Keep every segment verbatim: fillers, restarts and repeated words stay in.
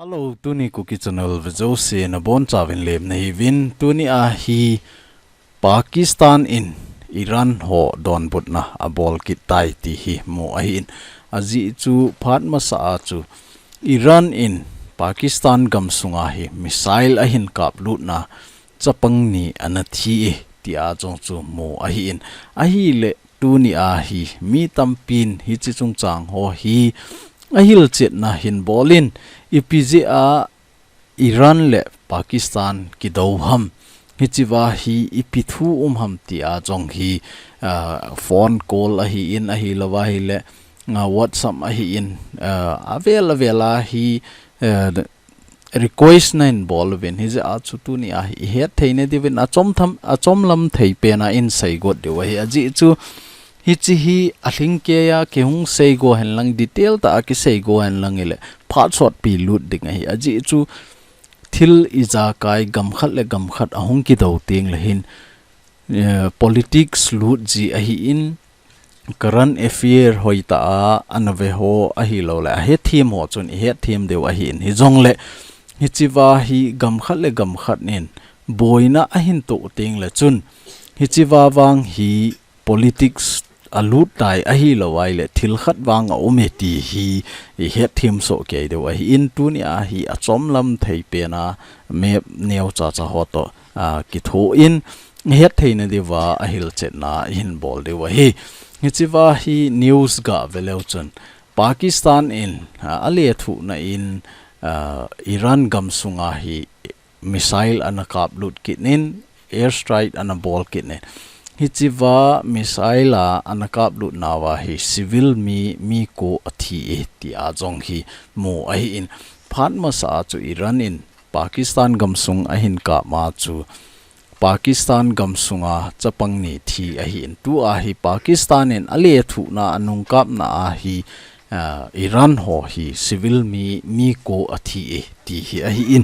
Hello, tuni Kuki Channel vejouse nabonchauvin lemna hiuvin. Tuni a hi Pakistan in Iran ho donbutna abol kit tai ti hi mu ahin. Ajeh chu phat masa a chu Iran in Pakistan gamsunga hi missile ahin kaplutna chapang ni ana thi e, tia jong chu mu ahin. Ahile tuni a hi mi tampin hiche chungchang ho hi ahilchetna hin bolin, ipi jeh a Iran le Pakistan kidou ham, hichea hi ipi thu um ham tia jong hi, ah, phone call ahin, ahilouva ahile, ah, WhatsApp ahin, ah, avel avel a hi, ah, request nahin bol uvin, hijeh a chu tuni a hi ihet theina diuvin achom tham, achom lam thei pen a in seigot diu ahi. Ajeh chu hiche hi alhingkeiya kihung seigo henlang, detail tah a kiseigo henlang ile phat sotpi lut ding ahi. Ajeh chu thil ijakai gam khat le gam khat ahung kidou teng le hin, eh, politics lut ji ahin, current affair hoitah a ana ve ho ahilouleh ahethem ho chun ihetthem diu ahin. Hijongle hichea hi gam khat le gam khat in boina ahin toh teng le chun hichea vang hi politics alut tai, ahilouva ahile thil khat vang aum e ti hi ihetthem soh kei diu ahin. Tuni a hi achom lam thei pen a map neocha cha ho toh, ah, kitho in ihet theina diuva ahilchetna ihin bol diu ahi. Hichea hi news gah ve leu chun Pakistan in, ah, alethuhna in, ah, Iran gamsunga hi missile ana kaplut kit in, air strike ana bol kit in. Hichea missile a ana kaplutnauva hi civil mi, mi ko athi e tia jong hi mu ahin. Phat masa a chu Iran in Pakistan gamsung ahin kap ma chu Pakistan gamsunga chapang ni thi ahin. Tua hi Pakistan in alethuhna a nung kapna a hi, ah, Iran ho hi civil mi, mi ko athi e ti hi ahin.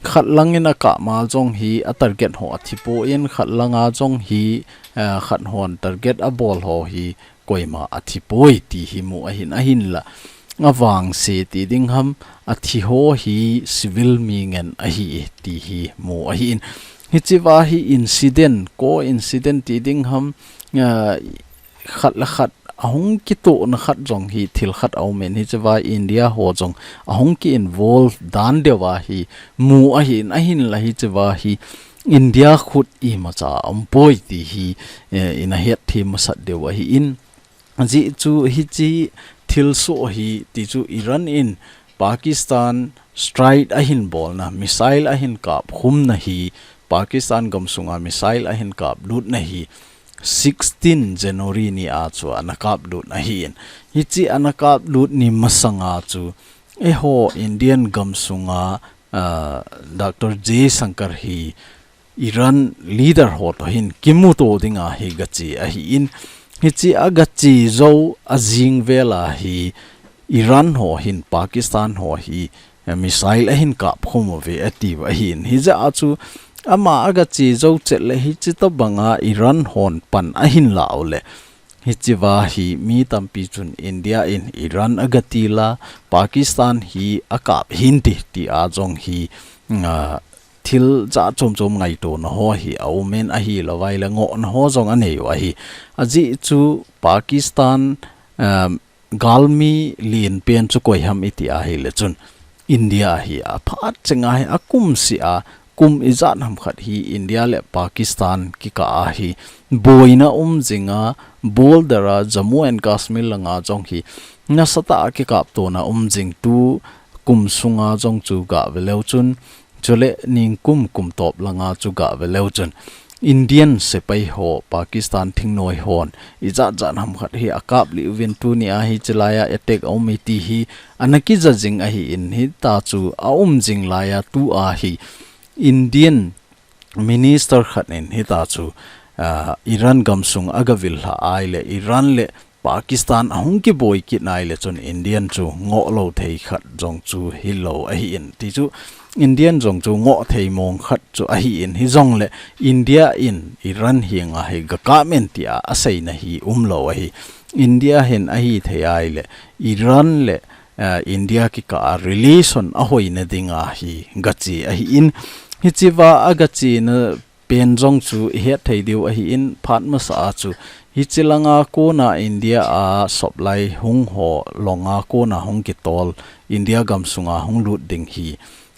Khat lang in akap ma jong hi a target ho athi poi, khat lang a jong hi, ah, khat hon target abol ho hi koima athi poi ti hi mu ahin, ahinla avangse ti ding ham, athi ho hi civil mi ngen ahi e ti hi mu ahin. Hichea hi incident, coincident ti ding ham, ah, khat le khat ahung kitohna khat jong hi thil khat aum in, hichea India ho jong ahung ki involve dan deuva hi mu ahin, ahinla hichea hi India khut imacha aum poi ti hi, eh, ina hetthem masat diu ahin. Ajeh chu hiche thilsoh hi ti chu Iran in Pakistan strike ahin bolna, missile ahin kapkhumna hi, Pakistan gamsunga missile ahin kaplutna hi sixteen January ni a chu ana kaplut ahin. Hiche ana kaplut ni masanga chu eiho Indian gamsunga, ah, Doctor Jaishankar hi Iran leader ho toh hin kimuto dinga hi gache ahin, hiche agache jou ajing vel a hi Iran ho hin Pakistan ho hi, eh, missile ahin kapkhum uve atiuva ahin. Hijeh a chu ama agache jou chet le hiche tobanga Iran hon pan ahin la u le hichea hi mi tampi chun India in Iran agatil a, Pakistan hi akap hinte tia jong hi, ah, thil jat chom chom ngaitona ho hi aum in, ahilouva ahile ngohna ho jong anei u ahi. Ajeh chu Pakistan, um, galmi lenpen chu koi ham iti ahile chun India ahi a, phat chenga hi akumsea, kum ijat ham khat hi India le Pakistan kikah a hi boina um jinga, border a Jammu and Kashmir langa jong hi nasatah a kikaptona um jing, tukum sunga jong chu gah ve leu chun, chule ningkum kum top langa chu gah ve leu chun Indian sepai ho, Pakistan thingnoi hon ijat jat ham khat hi akap lih uvin, tuni a hiche lai a attack aum e ti hi ana kija jing ahin, hita chu aum jing lai a tua hi Indian minister khat in hita chu, ah, Iran gamsung agavil lha ahile Iran le Pakistan ahung kiboi kit ahile chun Indian chu ngoh lou thei khat jong chu hilou ahin. Ti chu Indian jong chu ngoh thei mong khat chu ahin, hijongle India in Iran henga hi gakap in tia aseina hi umlou ahi. India hin ahithei ahile Iran le eh, India kikah a relation ahoina dinga hi gache ahin, hichea agachena pen jong chu ihet thei diu ahin, phat masa a chu hiche langa kona India a soplai hung ho longa kona hung kitol, India gamsunga hung lut ding hi,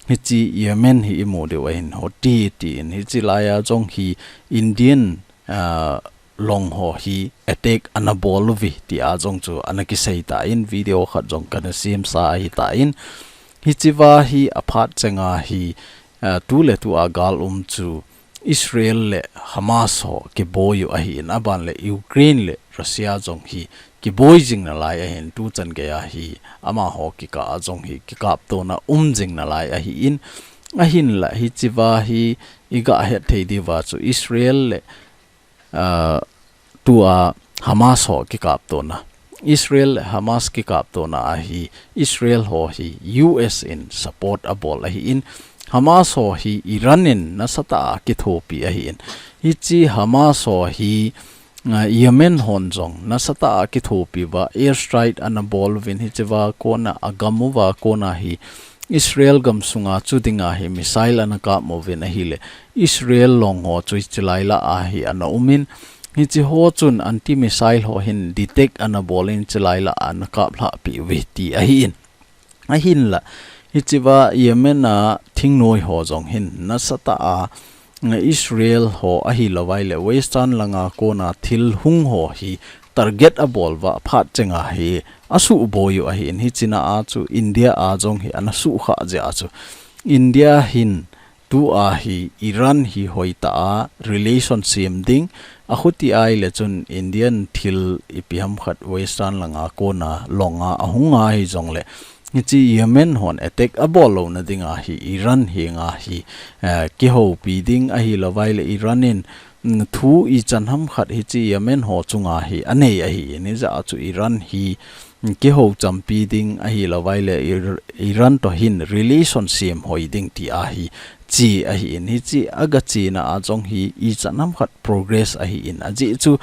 hiche Yemen hi imu diu ahin, Houthi tin, hiche laia jong hi Indian, ah, long ho hi attack ana bol uve tia jong chu ana kisei tan, video khat jong kana semsa ahitan, hichea hi aphat chenga hi, ah, tuletua gal um chu Israel le Hamas ho kiboi u ahin, aban le Ukraine le Russia jong hi kiboi jing nalai ahin, tuchan geia hi amaho kikah a jong hi kikaptona um jing nalai ahin, ahinla hichea hi iga het thei diuva chu Israel le, ah, tua Hamas ho kikaptona, Israel le Hamas kikaptona a hi Israel ho hi U S in support abol ahin, Hamas ho hi Iran in nasatah a kithopi ahin, hiche Hamas ho hi, ah, Yemen hon jong nasatah a kithopi uva airstrike ana bol uvin, hichea kona agam uva kona hi Israel gamsunga chu dinga hi missile ana kap uvin ahile, Israel long ho chu hiche laila a hi ana umin, hiche ho chun anti missile ho hin detect ana bolin hiche laila a ana kaplhah peh uve ti ahin. Ahinla, hichea Yemen a thingnoi ho jong hin nasatah a, nga Israel ho ahilouvai le Western langa kona thil hung ho hi target abol uva phat chenga hi asuhboi u ahin, hichea chu India a jong hi ana suhkhah jeh a chu India hin tua hi Iran hi hoitah a relation sem ding, akhuti ahile chun Indian thil ipi ham khat Western langa kona longa ahunga hijongle, hiche Yemen hon attack abol louna dinga hi Iran henga hi, eh, kihoupi ding ahilouvai le Iran in, mm, thu ichan ham khat hiche Yemen ho chunga hi anei ahin, hijeh a chu Iran hi, mm, kihou champi ding ahilouvai le Ir-, Iran to hin relation sem hoi ding tia hi che ahin, hiche agachena a jong hi ichan ham khat progress ahin, ajeh chu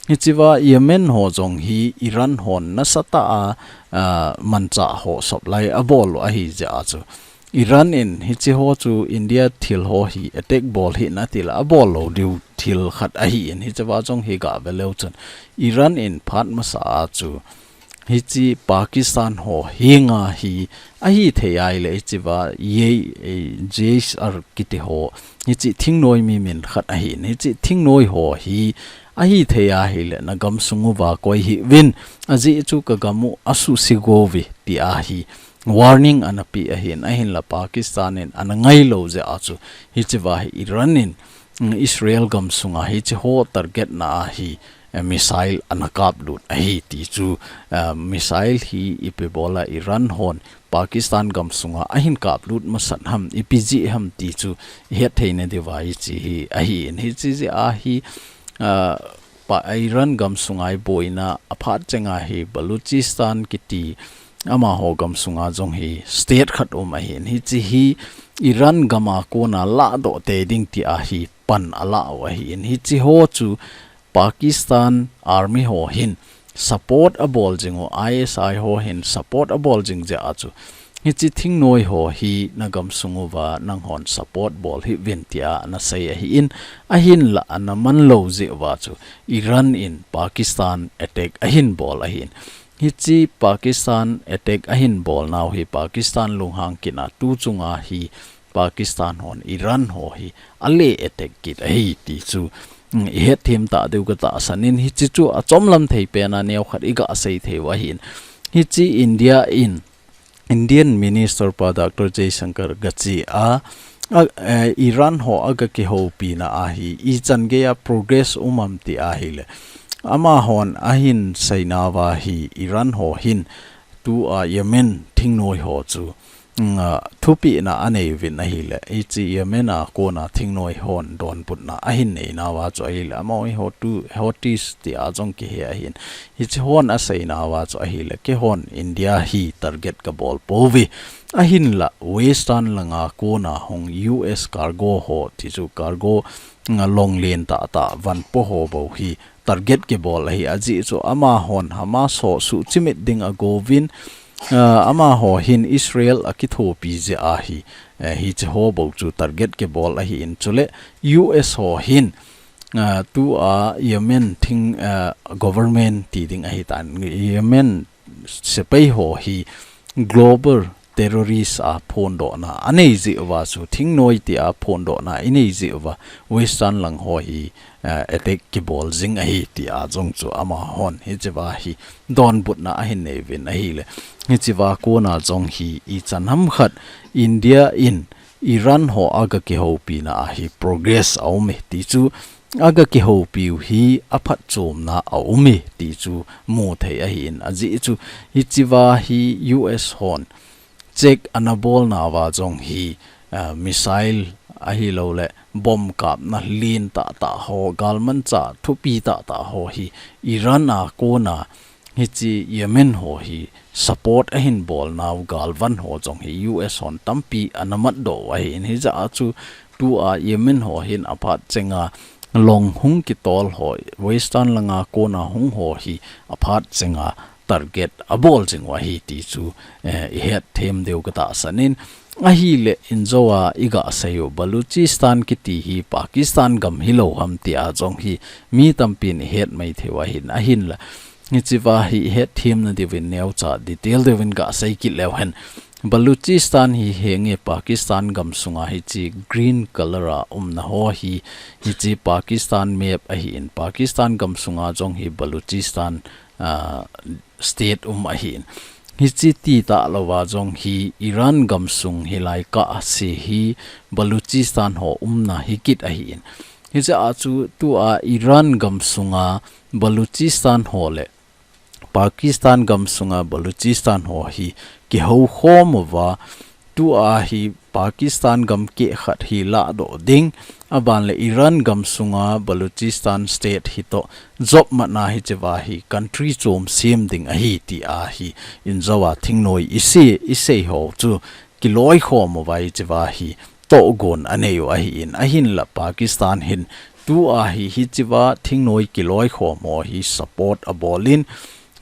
hichea Yemen ho jong hi Iran hon nasatah a, ah, manchah ho supply abol u ahijeh a chu Iran in hiche ho chu India thil ho hi attack bol hih in atile abol lou diu thil khat ahin, hichea jong hi gave leu chun Iran in phat masa a chu hiche Pakistan ho henga hi ahithei ahile hichea J-, eh, J H R kiti ho, hiche thingnoi mi min khat ahin, hiche thingnoi ho hi ahithei ahile nagamsung uva koi hih uvin, ajeh chu kagam u asuhse gouve tia hi warning ana pe ahin, ahinla Pakistan in ana ngailou jeh a chu hichea hi Iran in, mm, Israel gamsunga hiche ho target na a hi, eh, missile ana kaplut ahi ti chu, eh, missile hi ipi bola Iran hon Pakistan gamsunga ahin kaplut masat ham, ipi jeh ham ti chu ihet theina diuva hiche hi ahin, hiche jeh a hi, ah, pa Iran gamsunga iboina aphat chenga hi Baluchistan kiti amaho gamsunga jong hi state khat um ahin, hiche hi Iran gama kona lahdoh tei ding tia hi pan alah u ahin, hiche ho chu Pakistan Army ho hin support abol jing u, I S I ho hin support abol jing jeh a chu hiche thingnoi ho hi nagamsung uva nanghon support bol hih uvin tia ana sei ahin, ahinla ana man lou jeh uva chu Iran in Pakistan attack ahin bol ahin. Hiche Pakistan attack ahin bol nau hi Pakistan lunghang kit a tu chunga hi Pakistan hon Iran ho hi ale attack kit ahi ti chu, mm, ihet them ta diu katahsan in, hiche chu achomlam thei pen a neokhat iga sei thei u ahin. Hiche India in Indian Minister pa Doctor Jaishankar gache a, a, eh, Iran ho aga kihoupi na a hi ichan geia progress um am ti ahile, amahon ahin seina uva hi Iran ho hin tua Yemen thingnoi ho chu, mm, ah, thupeh na anei uvin ahile, hiche Yemen a kona thingnoi hon donbutna ahin nei nauva chu ahile, amaho hi Houthi, Houthis tia jong kihe ahin, hiche hon asei nauva chu ahile, keihon India hi target kabol pouve, ahinla Western langa kona hung U S cargo ho ti chu cargo, mm, long len tahtah van po ho bou hi target kibol ahi, ajeh chu amahon Hamas ho suhchimit ding agouvin, ah, amaho hin Israel akithopi jeh ahi, eh, hiche ho bou chu target kibol ahin chule U S ho hin, ah, tua Yemen thing, ah, government ti ding ahitan, Yemen sepai ho hi global terrorist a phondohna anei jeh uva chu thingnoi tia phondohna inei jeh uva Western lang ho hi, eh, attack kibol jing ahi tia jong chu amahon hichea hi donbutna ahin nei uvin ahile. Hichea kona jong hi ichan ham khat India in Iran ho aga kihoupina a hi progress aume ti chu aga kihoupiu hi aphatchomna aume ti chu mu thei ahin ajeh chu hichea hi U S hon check ana bolnauva jong hi, ah, missile ahilouleh bomb kapna lien tahtah ho, galmanchah thupi tahtah ho hi Iran a kona hiche Yemen ho hi support ahin bolnau galvan ho jong hi U S hon tampi ana matdoh u ahin hijeh a chu tua Yemen ho hin aphat chenga long hung kitol ho, Western langa kona hung ho hi aphat chenga target abol jing u ahi ti chu, eh, ihet them diu katahsan in, ahile injoa iga seiyu Baluchistan kiti hi Pakistan gam hilou ham tia jong hi mi tampin ihet mai theiu ahin, ahinla hichea hi ihet themna diuvin neocha detail diuvin ga sei kit leu hen. Baluchistan hi henge Pakistan gam sunga hiche green color a umna ho hi, hiche Pakistan map ahin, Pakistan gam sunga jong hi Baluchistan, ah, state um ahin. Hiche ti talouva jong hi Iran gam sung hilai kah se hi Baluchistan ho umna hikit ahin. Hijeh a chu tua Iran gam sunga Baluchistan ho le Pakistan gam sunga Baluchistan ho hi kihoukhom uva, tua hi Pakistan gam keh khat hi lahdoh ding, aban le Iran gam sunga Baluchistan state hi toh jopmatna hichea hi country chom sem ding ahi tia hi injoa thingnoi isei, isei ho chu kiloikhom uva hichea hi tohgon anei u ahin, ahinla Pakistan hin tua hi hichea thingnoi kiloikhom ho hi support abol in,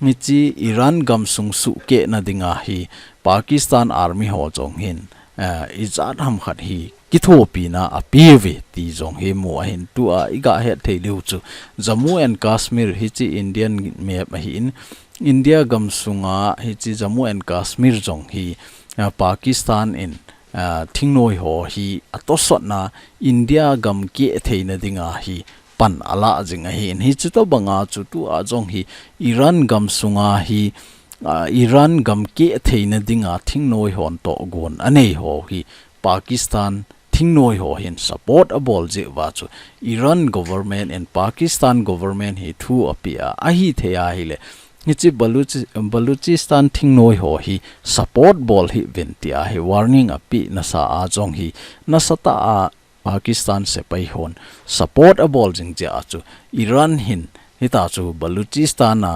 hiche Iran gam sung suhkehna dinga hi Pakistan army ho jong hin, eh, ijat ham khat hi kithopina apeuve ti jong hi mu ahin tua iga het thei diu chu Jammu and Kashmir hiche Indian map ahin, India gam sunga hiche Jammu and Kashmir jong hi, eh, Pakistan in ah, thingnoi ho hi atosotna India gam keh theina dinga hi pan alah jing ahin, hiche tobanga chu tua jong hi Iran gam sunga hi, ah, Iran gam keh theina dinga thingnoi hon tohgon anei ho hi Pakistan thingnoi ho hin support abol jeh uva chu Iran government and Pakistan government hi thu apeh a, ahithei ahile hiche Baluchi-, Baluchistan thingnoi ho hi support bol hih uvin tia hi warning apeh nasa a jong hi nasatah a Pakistan sepai hon support abol jing jeh a chu Iran hin hitia chu Baluchistan a,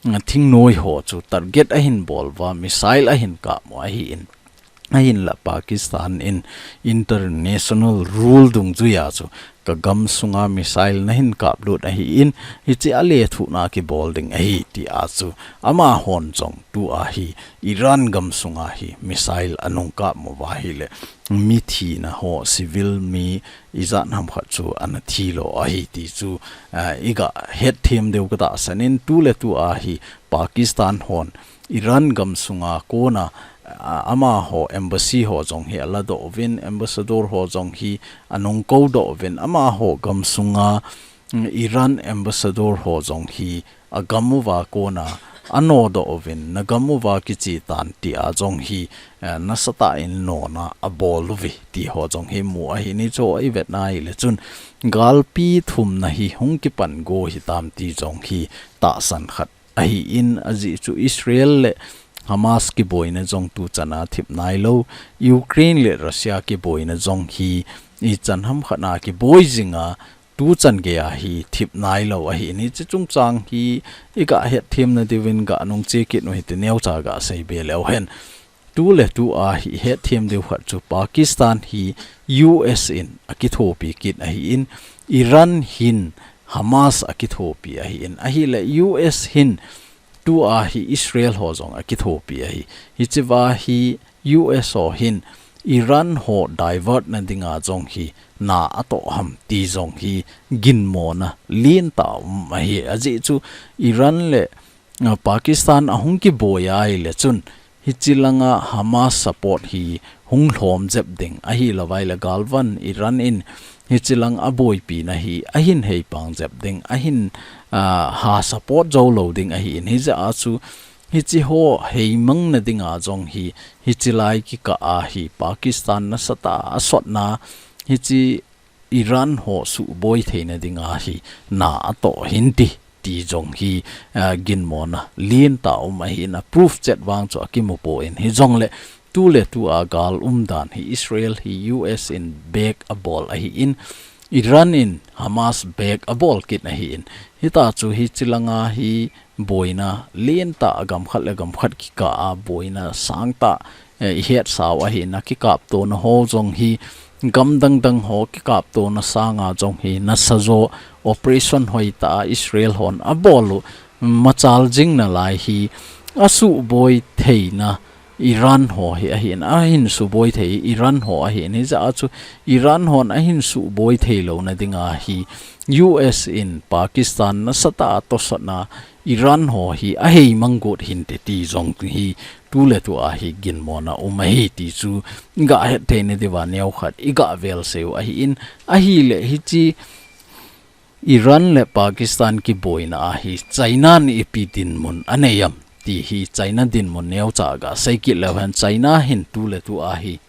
mm, thingnoi ho chu target ahin bol uva, missile ahin kap u ahin. Ahinla Pakistan in international rule dungjuia chu ka gam sunga missile nahin kaplut ahin, hiche a lethuhna kibol ding ahi tia chu amahon jong tua hi Iran gam sunga hi missile anung kap uva ahile mithina ho, civil mi ijat ham khat chu ana thilo ahi ti chu, ah, iga het them diu katahsan in, tuletua hi Pakistan hon Iran gam sunga kona, ah, amaho embassy ho jong hi aladoh uvin, ambassador ho jong hi anung koudoh uvin, amaho gam sunga, mm, Iran ambassador ho jong hi agam uva kona anodoh uvin, nagam uva kiche tan tia jong hi, eh, nasatah in nona abol uve ti ho jong hi mu ahin, hichu ivet na ahile chun galpi thumna hi hung kipan go hitam ti jong hi tahsan khat ahin, ajeh chu Israel le Hamas kiboina jong tuchan a thip nailou, Ukraine le Russia kiboina jong hi ichan ham khat a kiboi jinga tuchan geiya hi thip nailou ahin, hiche chungchang hi iga het them nadiuvin ga nung che kit u hite, neocha ga seibe leu hen. Tuletua hi het them diu khat chu Pakistan hi U S in akithopi kit ahin, Iran hin Hamas akithopi ahin, ahile U S hin Tua hi Israel ho jong akithopi ahi. Hichea hi U S ho hin Iran ho divert na dinga jong hi na atoh ham ti jong hi ginmona lentah um ahi. Ajeh chu Iran le, uh, Pakistan ahung kiboi ahile chun hichi langa Hamas support hi hung lhom jep ding ahilouva ahile galvan Iran in hichi lang aboipi na hi ahin heipang jep ding, ahin, uh, ha support jou lou ding ahin. Hijeh a chu hichi ho heimang na dinga jong hi, hichi lai kikah a hi Pakistan nasatah a asotna, hichi Iran ho suboi theina dinga hi na atoh hinte ti jong hi, ah, ginmona lentah um ahin, a proof chet vang chu akimu poi. Hijongle tuletu a gal umdan hi Israel hi U S in back abol ahin, Iran in Hamas back abol kit ahin. Hita chu hichi langa hi boina lentah, gam khat le gam khat kikah a boina sangtah, eh, ihet sau ahin, akikaptona ho jong hi gam dang dang ho kikaptona sanga jong hi nasajo operation hoitah a Israel hon abol u machal jing nalai hi asuboi theina Iran ho hi ahin, ahin suboi thei Iran ho ahin. Hijeh a chu Iran hon ahin suboi thei louna dinga hi U S in Pakistan nasatah a tosotna Iran ho hi aheimang got hinte ti jong hi tuletu a hi ginmona um ahi ti chu gah het theina diuva neokhat igah vel seiyu ahin, ahile hichi Iran le Pakistan kiboina a hi China in ipi dinmun anei am ti hi China dinmun neocha gah sei kit leu hen, China hin tuletu a hi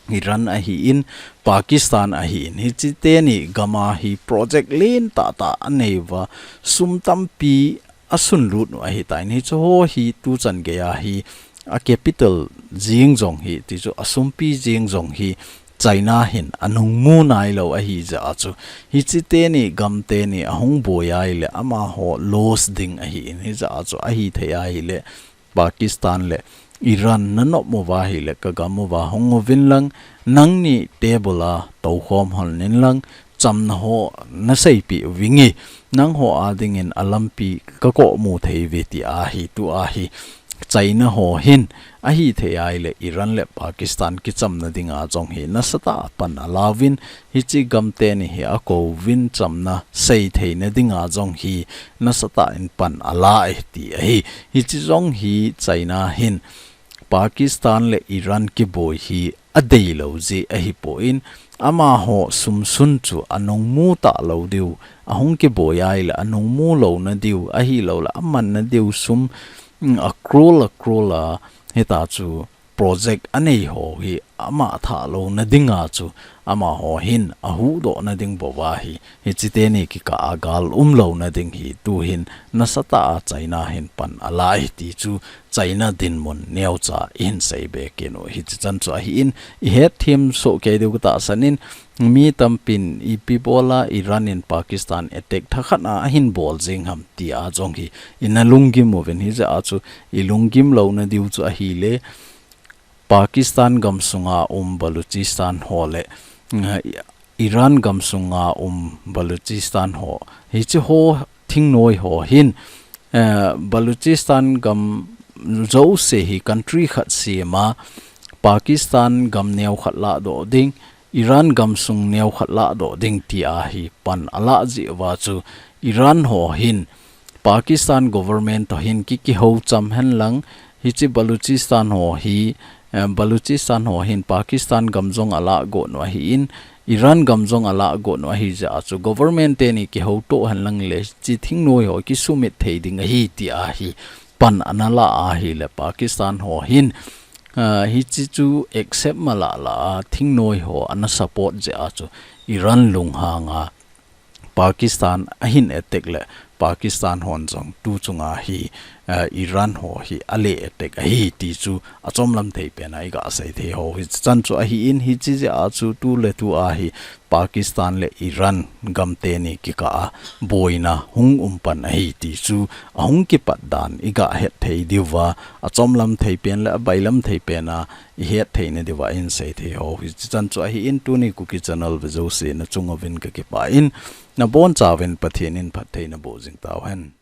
Iran ahin, Pakistan ahin, hichi teni gam a hi project lentah tah anei uva, sum tampi asunlut u ahitan. Hichu ho hi tuchan geiya hi a capital jeng jong hi, ti chu asumpi jeng jong hi China hin anungmu nailou ahijeh a chu, hichi teni gam teni ahung boi ahile amaho loss ding ahin. Hijeh a chu ahithei ahile Pakistan le Iran nanop uva ahile kagam uva hung uvin lang, nangni table a toukhom hon in lang, chamna ho naseipeh uvinge, nangho a dingin alampi kakomu thei uve ti ahi. Tua hi China ho hin ahithei ahile Iran le Pakistan kichamna dinga jong hi nasatah a pan alauvin, hichi gam teni hi akouvin chamna seitheina dinga jong hi nasatah in pan ala e ti ahi. Hichi jong hi China hin Pakistan le Iran kiboi hi adeilou jeh ahipon, amaho sumsun chu anungmu talou diu, ahung kiboi ahile anungmu louna diu, ahilouleh amanna diu sum, mm, a crore a crore a, hita chu project anei ho hi ama thah louna dinga chu amaho hin ahuhdohna ding bou ahi. Hichi teni kikah a gal umlouna ding hi tuhin nasatah a China hin pan ala e ti chu China dinmun neocha ihin seibe kit u. Hichi chan chu ahin, ihet them soh kei diu katahsan in, mi tampin ipi bola Iran in Pakistan attack thakhat a ahin bol jing ham tia jong hi ina lunggim uvin, hijeh a chu ilunggim louna diu chu ahile Pakistan gamsunga um Baluchistan ho le, eh, Iran gamsunga um Baluchistan ho, hichi ho thingnoi ho hin, eh, Baluchistan gam jouse hi country khat sema Pakistan gam neokhat ladoh ding, Iran gamsung neokhat ladoh ding tia hi pan ala jeh uva chu Iran ho hin Pakistan government toh hin ki, kihou cham henlang, hichi Baluchistan ho hi, eh, Baluchistan ho hin Pakistan gam jong alagot u ahin, Iran gam jong alagot u ahijeh a chu government teni kihouto henlang le hichi thingnoi ho kisumit thei ding ahi tia hi pan ana la ahile Pakistan ho hin, eh, hichi chu accept mala la a thingnoi ho ana support jeh a chu Iran lunghanga Pakistan ahin attack le Pakistan hon jong tu chunga hi, eh, Iran ho hi ale attack ahi ti chu achomlam thei pena iga sei thei ho. Hichi chan chu ahin, hichi jeh a chu tuletu a hi Pakistan le Iran gam teni kikah a boina hung um pan ahi ti chu ahung kipat dan iga het thei diuva, achomlam thei pen le abailam thei pena ihet theina diuva ihin sei thei ho. Hichi chan chu ahin, tuni Kuki Channel ve jouse nachung uvin kakipah in, nabonchauvin Pathen in phatthei naboh jing tauhen.